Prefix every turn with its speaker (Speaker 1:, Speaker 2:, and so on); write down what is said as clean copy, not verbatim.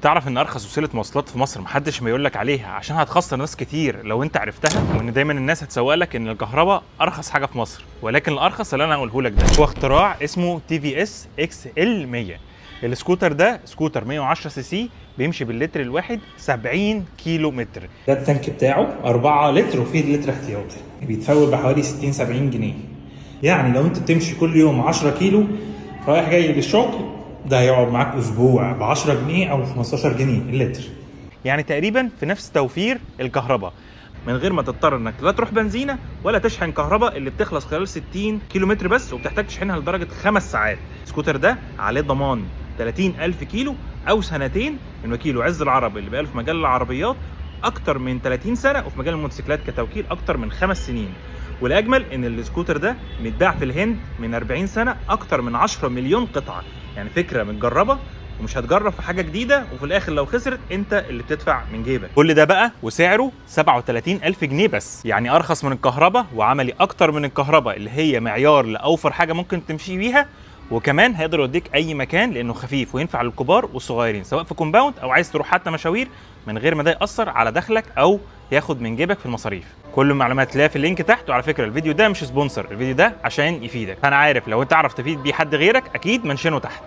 Speaker 1: تعرف ان ارخص وسيلة مواصلات في مصر محدش ما يقول لك عليها عشان هتخسر ناس كتير لو انت عرفتها، وان دايما الناس هتسوق لك ان الكهرباء ارخص حاجة في مصر، ولكن الارخص اللي انا هقوله لك ده هو اختراع اسمه تي في اس اكس ال 100. السكوتر ده سكوتر 110 سي سي بيمشي باللتر الواحد 70 كيلو متر.
Speaker 2: ده ال tank بتاعه 4 لتر وفيه لتر احتياطي، بيتفول بحوالي 60 70 جنيه. يعني لو انت بتمشي كل يوم 10 كيلو رايح جاي للشغل، ده هيقعد معاك اسبوع ب 10 جنيه او 15 جنيه اللتر.
Speaker 1: يعني تقريبا في نفس توفير الكهرباء، من غير ما تضطر انك لا تروح بنزينة ولا تشحن كهرباء اللي بتخلص خلال 60 كيلو متر بس، وبتحتاج تشحنها لدرجة 5 ساعات. السكوتر ده عليه ضمان 30 ألف كيلو او سنتين من وكيله عز العرب اللي بقاله في مجال العربيات اكتر من 30 سنه، وفي مجال الموتوسيكلات كتوكيل اكتر من 5 سنين. والاجمل ان السكوتر ده متباع في الهند من 40 سنة اكتر من 10 مليون قطعه. يعني فكرة متجربه ومش هتجرب في حاجة جديده، وفي الاخر لو خسرت انت اللي بتدفع من جيبك. كل ده بقى وسعره 37000 جنيه بس، يعني ارخص من الكهرباء وعملي اكتر من الكهرباء اللي هي معيار لاوفر حاجة ممكن تمشي بيها. وكمان هيقدر يوديك اي مكان لانه خفيف وينفع للكبار والصغيرين، سواء في compound او عايز تروح حتى مشاوير، من غير ما ده ياثر على دخلك او ياخد من جيبك في المصاريف. كل المعلومات تلاقيها في ال link تحت. وعلى فكرة الفيديو ده مش sponsor، الفيديو ده عشان يفيدك. انا عارف لو انت تعرف تفيد بيه حد غيرك اكيد منشنه تحت.